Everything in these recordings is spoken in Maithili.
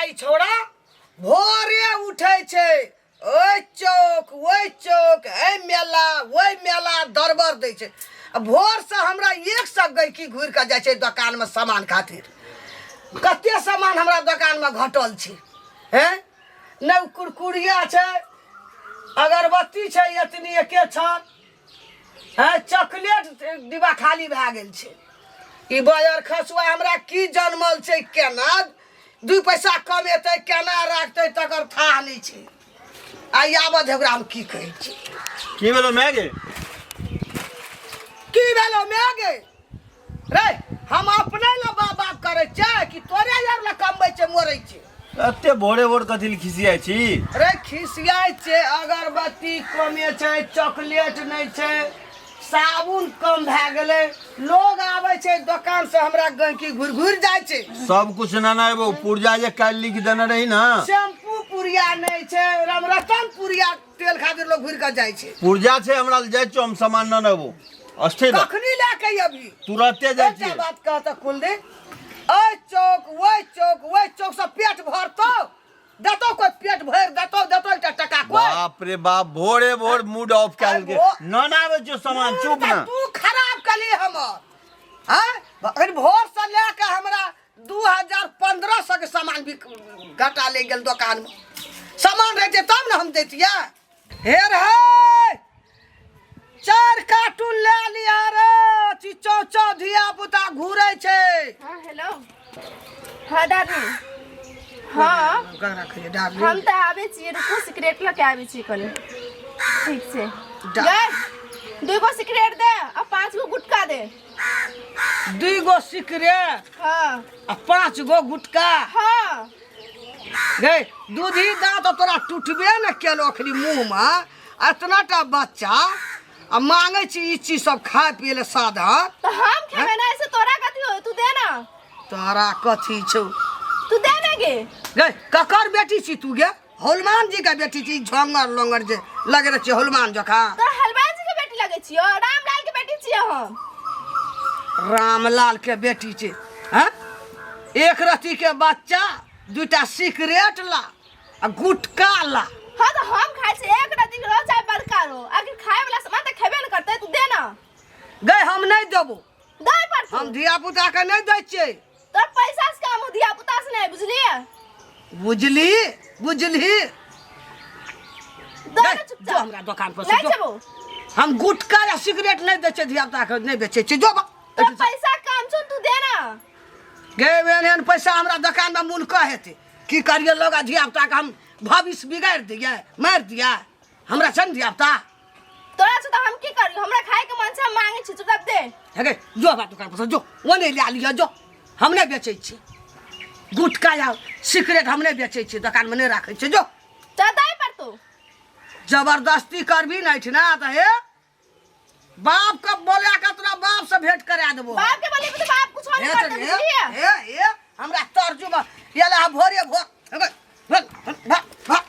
ई छौड़ा भोरे उठै छै, ओहि चौक ओहि चौक, एहि मेला ओहि मेला दरबर दै छै। आ भोरसँ हमरा 100 गैकी घुरि कऽ जाइ छै दोकानमे सामान खातिर। कते सामान हमरा दोकानमे घटल छै। हैं नहि, ओ कुरकुरिया छै, अगरबत्ती छै, एतनी एके छन हैं, चॉकलेट डिब्बा खाली भए गेल छै। ई बजर खसुआ हमरा की जनमल छै, केना 2 पैसा कमेतै, केना राखतै, तकर थाह नहि छै। आ यावत ओकरा हम की कहै छी। की भेलो माय गे? की भेलो माय गे? रे हम अपने लए बाप बाप करै छियै कि तोरे यार लए कमबै छियै मरै छियै? एते भोरे भोर कथी लए खिसियाइ छी? रे खिसियाइ छै, अगरबत्ती कमे छै, चॉकलेट नहि छै, साबुन कम भए गेलै। लोग आबै छै दोकान से हमरा गहकी घुरि घुरि जाइ छै। सब कुछ ना ना एबो पुर्जा जे काल्हि लिख देने रही ना। शैम्पू पुरिया नहि छै, रमरतन पुरिया तेल खातिर लोग घुरि कऽ जाइ छै। पुर्जा छै हमरा लग, जाइ छियौ हम सामान न नेबो। अस्थिर रह। कखनी लए के अभी? तुरते जाइ एकटा छियै। बात कह तऽ कुलदीप, एहि चौक ओहि चौक ओहि चौक से पेट भरतौ? देतौ कोई पेट भरि देतौ? देतौ एकटा टका कोई? बाप रे बाप, भोरे भोर मूड ऑफ कए देलकै। न ना आबै छियौ सामान, चुप ना। तू खराब कली हमर। हाँ, अखन भोर से लए के हमरा 2500 के सामान भी घटा ले गेल। दोकान में सामान रहते तब ने हम दैतियै। हे रे 4 कार्टून ले लिया रे, चिचौ चौ धिया पुता घूरे छै। हाँ हेलो, हाँ डार्लिंग, हाँ डार्लिंग हम तऽ आबै छियै, रुकू सिगरेट लऽ के आबै छियै कनि। ठीक छै। गै 2 गो सिगरेट दे आ 5 गो गुटखा दे। 2 गो सिगरेट? हाँ। आ 5 गो गुटखा? हाँ। गै दूधी दाँत तोरा टूटबे ने केलो अखनी मुँहमे, एतना टा बच्चा आ मांगे छी ई चीज सब खाय पिए ले साधा। तो हम खेबे ना, ऐसे तोरा कथी हो? तू दे ना। तोरा कथी छौ? तू दे ना गे। गै ककर बेटी छी तू गे? हनुमान जी के बेटी छी, झोंगर लोंगर जे लगे रहै छै हनुमान जकाँ। तोरा हनुमान जी के बेटी लगे छियो? रामलाल के बेटी छियो हम। रामलाल के बेटी छी? हैं, एक रत्ती के बच्चा 2टा सिगरेट ला आ गुटखा ला। हाँ तो हम खाइ छी, एक रत्ती के रहो चाहे बड़का रहो, आखिर खाए वाला सामान तो खेबे न करते। तू दे ना। गै हम नहीं देबो। दे पर तू। हम धिया पुता के नहीं दै छियै। तोर पैसा से काम हो, धिया पुता से नहीं, बुझलिए? बुझली बुझली। दे ना गै, चुपचाप। जो हमरा दोकान पर से नहीं जो। जेबो। हम गुटखा या सिगरेट नहीं दै छियै, धिया पुता के नहीं बेचै छियै। जो बा। तोर पैसा काम छौ, तू दे ना। गे एहन एहन पैसा हमरा दोकान में मूल कह हेतै? की करिए लोग आ धिया पुता के हम भविष्य बिगाड़ि दिए, मारि दिए हमरा छै ने धिया पुता। तोरा से तो हम की करी, हमरा खाए के मन छै, हम मांगे छी, चुपचाप दे। हे गे जो हमरा दोकान पर से जो, ओ नहि लए लिअ जो। हम नहि बेचै छी गुटखा या सिगरेट, हम नहि बेचै छी, दोकानमे नहि राखै छी, जो। चल दे पर तू। जबरदस्ती करबी ने एहिठिना तऽ हे बाप के बोला के तोरा बाप से भेंट करा देबो। बाप के बोले तो बाप कुछ नहीं हे करते, हे, बुझलिए? हे, हे, हमरा तर्जुमा ये ले भोरे भोर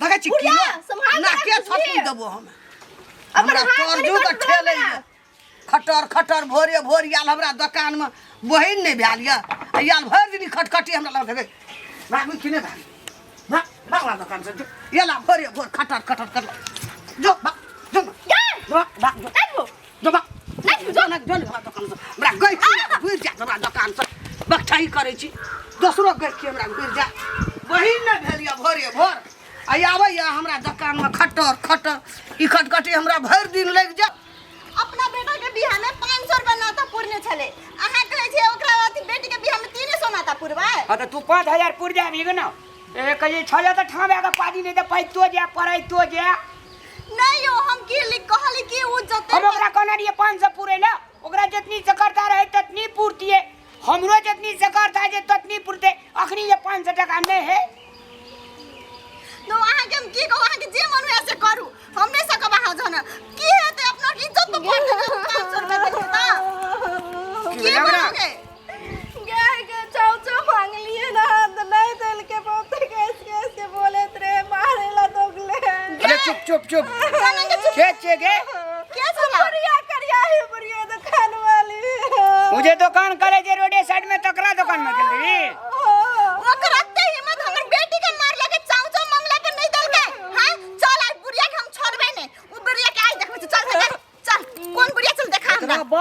भगै छी बुढ़िया, किलो। सम्हाल के नाके राख, बुझलिए? थपी देबो हम। अपन हमरा हाथ कनि तर्जू के कट ठेलै देबो ये। खटर खटर भोरे भोर आयल हमरा दोकान में बहिन नहीं भेल ये, आ आयल भरि दिन खटखटी हमरा लग भगै। भागू कि नहि भागू? भाग, भाग हमरा दोकान से, जो। ये ला भोरे भोर खटर खटर कर जो, भाग, जो ना। जा। जो, भाग, जो। नहीं जो। जो, भाग। नहीं जो। जो ना, जो ना हमरा दोकान से। हमरा गै छी, घुरि जा हमरा दोकान से। बकठाही करै छी। दोसरो गै छी हमरा घुरि जा। बहिन नहि भेल ये भोरे भोर। आ आबैया हमरा दोकान में खटर खटर। ई खटखटी हमरा भरि दिन लागि जा। अपना बेटा के बियाह में 500 रुपया नाता पुरने छले, अहाँ कहै छियै ओकरा अथी बेटी के बियाह में 300 नाता पुरबै? हाँ तो तू 5000 पुर जाबी ना। ए कहिए 6000 तो ठाम आके पादी नहीं तो पैतो जा पड़ैतो जा। नहीं यो हम की लिख कहली कि उ जते हम ओकरा कहने रहिए 500 पुरे ना, ओकरा जितनी सकरता रहे ततनी पूर्तिए, हमरो जितनी सकरता जे ततनी पूर्ते। अखनी ये 500 टका नहीं है। तो अहाँ के हम की कहू, अहाँ के जे मन हुए से करू, हम नहीं सकब अहाँ जन की हेतै अपना के इज्जत तो पड़ जेतै। 500 रुपया देलियै त की भेलै ओकरा? बनगे? गाय के चाव चाव मांगलिए ना तो नहीं दिल के बहुते कैस कैस के बोले रे मारे ला दोगले। अरे चुप चुप चुप। कना के चुप? के छे गे? के छला? बुढ़िया करिया ही बुढ़िया दुकान वाली। मुझे दुकान करे जे रोडे साइड में तकरा दुकान में गेल रही। ओकर अत्ते हिम्मत हमर बेटी के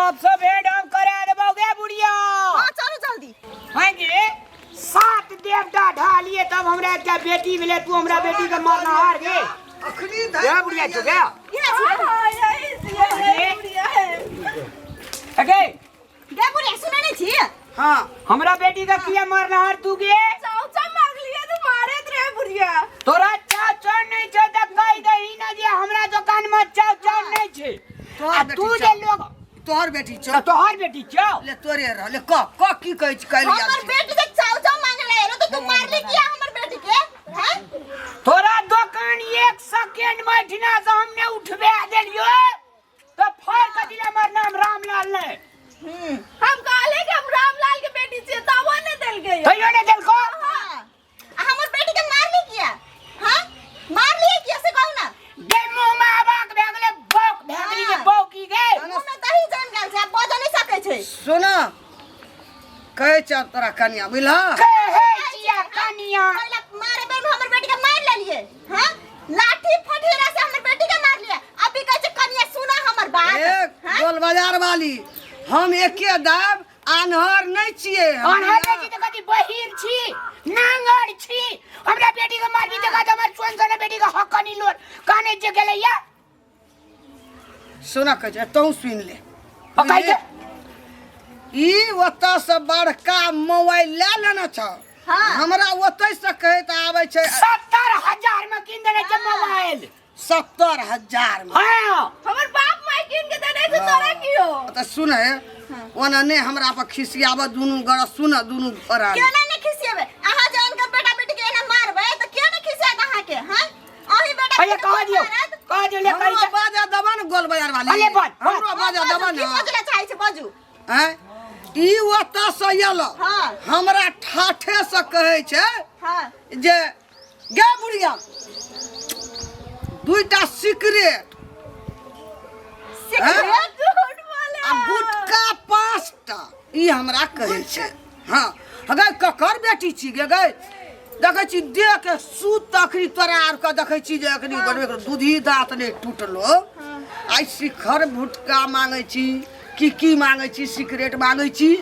बाप से भेंट हम करा देबौ गे बुढ़िया। हां, चलू जल्दी। हैं गे, सात देवता ढालिए तब हमरा एकटा बेटी मिले, तू हमरा बेटी के मारनहार गे। अखनी गे बुढ़िया छौ गे। ये छी। हाँ, यही छियै, हे बुढ़िया हे। गे। गे बुढ़िया, सुनै नै छी? हाँ। हमरा बेटी के किया मारनहार तू गे? चाउचा मांगलिए तो मारैत रहे बुढ़िया। तोरा चाव चाव नहीं छौ त कहि दही ना जे हमरा दुकान में चाव चाव नहीं छै। तोहर आ बेटी तू छौ। जे लोग तोहर बेटी छौ। त तोहर बेटी छौ। ले तोरे रह ले, कह कह की कहै छी, कहै ले हमर बेटी से चाव चाव मांगे ले एलो त तू मारली किया हमर बेटी के? हैं? तोरा दुकान एक सेकेंड बैठना से हमने उठबे देलियो त फाड़ के दिला हमर नाम रामलाल ने। हम कहले कि हम रामलाल के बेटी छियै, तबो नहि देलकै। तैयो ने देलको। हां, आ हमर बेटी के मारली किया? हां, मारली किया से कहू ना। गे मुंह में अबाक भए गेलै, बौक भए गेली जे बौकी गे। मुंह में दही जम गेल छै, आब बजऽ नहि सकै छै। सुन, कहै छ तोरा कनिया, बुझलह? कहे छिया कनिया। पहिला मारे बेर में हमर बेटी के मार लेलिए। हां, लाठी फटेरा से हमर बेटी के मार लिया, अभी कहै छै कनिया सुना हमर बात। ए हाँ? गोल बाजार वाली, हम एके दाब आन्हर नहि छियै हम। अनहर नहि छी तऽ कथी बहिर छी, नांगर छी? हमरा बेटी के मारबी तऽ कहत हमर सोन सोना बेटी के हक कनी लोर काने जे गेलैया। सुन, कहै छै तहूँ सुनि ले। हँ, कहै छै। ई ओतऽ से बड़का मोबाइल लए लेने छौ। हाँ। हमरा ओतै से कहैत आबै छै। 70,000 में कीन देने छै मोबाइल। 70,000 में? हाँ। हमर बाप माय कीन के देने छै, तोरा की हो? तऽ सुन हे, ओना नहि हमरा पर खिसियाबऽ दुनू गरज, सुन दुनू परानी। केना नहि खिसियेबै? अहाँ जहन के बेटा बेटी के एना मारबै तऽ के नहि खिसियात अहाँके? हैं, अहीं बेटा अरे बेटी के कह दियौ, मारत? कह दियौ ले। हमरो कहि बाजा देबऽ ने गोल बाजार वाली। अरे बाज, बाज। हमरो बाजा बाजू, देबऽ की ने। बजला चाहै छै, बाजू। आँय, ई ओतऽ से एल। हाँ। हमरा ठाठे से कहै छै जे गे बुढ़िया, दुईटा सिगरेट सिगरेट? झूठ बोले। आ गुटका 5टा, ई हमरा कहै छै। हाँ गै, ककर बेटी छी गे? गै, देखै छी देह के सूत तऽ अखनी तोरा आरके देखै छी जे अखनी गरबे के दूधी दाँत नहि टूटलो, आइ शिखर भुटका मांगै छी की की मांगै छी, सिगरेट मांगै छी।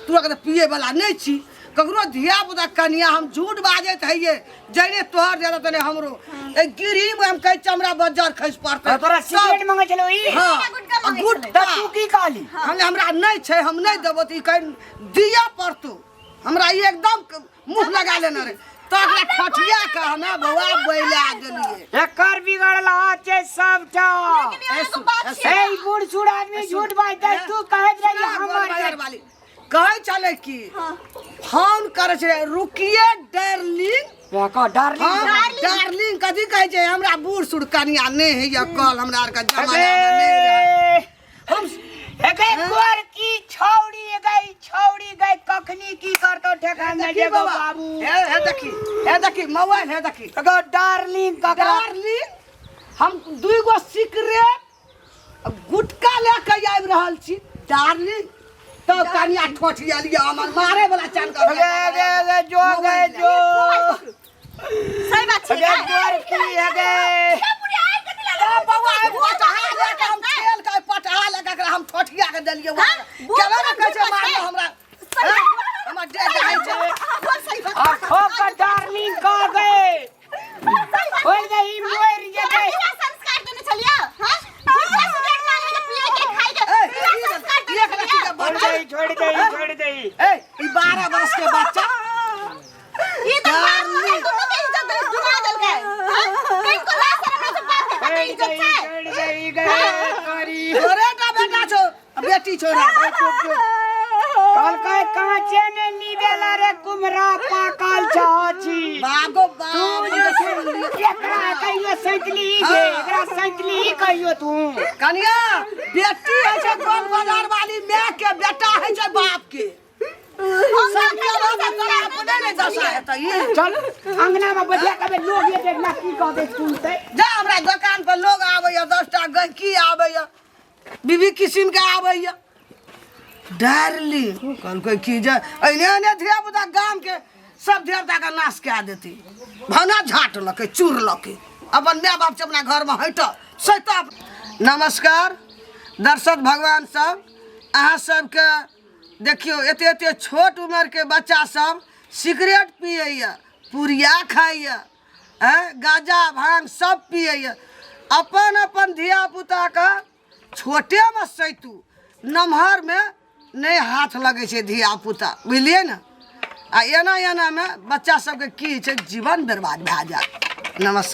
तू तऽ पिए वाला नहि छी। ककरो धिया पुता कनिया, हम झूठ बाजैत हइये जने तोहर ज्यादा तने हमरो ए गिरी में हम कहै छी हमरा बज्जर खसि पड़तै। तोरा सिगरेट मंगै छलो ई? हाँ। गुटका आ मांगै गुटका। तऽ तू की कहली? हम हमरा नहि छै, हम नहि देबो, तऽ ई कहि दिअ पड़तौ हमरा। ई एकदम मुँह लगा लेने रहे तऽ एकरा ठठिया के हमे बौआ बैला देलियै। एकर बिगड़ल छै सबटा। लेकिन एगो बात छै। ए बूढ़ सूढ़ आदमी झूठ बाजतै? तू कहैत रही हमर बाजार वाली, कहै छलै कि फोन करै छै, रुकिए डार्लिंग। बेका डार्लिंग। हम डार्लिंग कथी कहै छै? हमरा बूढ़ सूढ़ कनिया नहि होइए, कल हमरा आरके जमाना मे नहि रहै। हम एगे गोर की छौड़ी, एगे छौड़ी गई कखनी की करतो ठेकान नहीं। देखी जेगो बाबा, बाबू। हे हे देखी, हे देखी मोबाइल, हे देखी। एगो डार्लिंग ककरा? डार्लिंग, हम दुई गो सिगरेट आ गुटखा लए के आबि रहल छी डार्लिंग। तब कनिया ठोठिया लिअ हमर मारे वाला चान के। एगे एगे एगे जो गे जो। सही बात छै। एगे गोर की एगे। ए बौआ, ए पटहा लए के हम खेल के पटहा लए के एकरा हम ठोठिया के देलियै। केना ने कहै छै मारलो हमरा, हैं? हमर देह दहाइ छै। सही बात। आ खोक डार्लिंग कह गए बोल गई मोर जेते। बिना संस्कार देने छलियै? हां, गुटखा सिगरेट मांगे के, पिए के, खाए के। ए, बिना संस्कार देने एक लड़की छलियै? के छोड़ बच्चा। दही, छोड़ दही, छोड़ दही। ए, ई 12 बरस के बच्चा। ई तऽ बाप माय दुनू के इज्जत डुबा देलकै। हां, कनिको लाज शरम नहि छै बाप के? छोड़ कते इज्जत दही, छै? छोड़ दही गए तोरी। तोरे टा बेटा छौ आ बेटी छौ रे? कहलकै कांचे ने नीबेला रे कुमरा पाकल छाची। बागो बाप, तू जे एकरा कहियो सैतली गे, एकरा सैतली कहियो तू। कनिया, बेटी होइ छै गोल बाजार वाली माय के, बेटा होइ छै बाप के। सबके बाप तोरा अपने नहि दशा हेतै ई। चल अंगना में बैठा के लोग ये देखना की कहते सुनते। जा, हमरा दोकान पर लोग आबैया, 10टा गहिकी आबैया, बीबी किसिम के आबैया। डार्लिंग कहलकै कि जे एहने एहने धिया पुता गाम के सब धिया पुता के नाश कए देतै। भाना झाट लकै चूर लकै अपन माय बाप से अपना घरमे हटि सैता। नमस्कार दर्शक भगवान सब। अहाँ सबके देखियौ एते एते छोट उमरके बच्चा सब सिगरेट पियैए पुड़िया खाइए आँय गाँजा भाङ्ग सब पियैए अपन अपन धियापुताके छोटेमे सैतू नमहरमे नहि हाथ लगै छै धियापुता बुझलियै ने आ एना एनामे बच्चा सबके की होइ छै जीवन बर्बाद भए जायत। नमस्कार।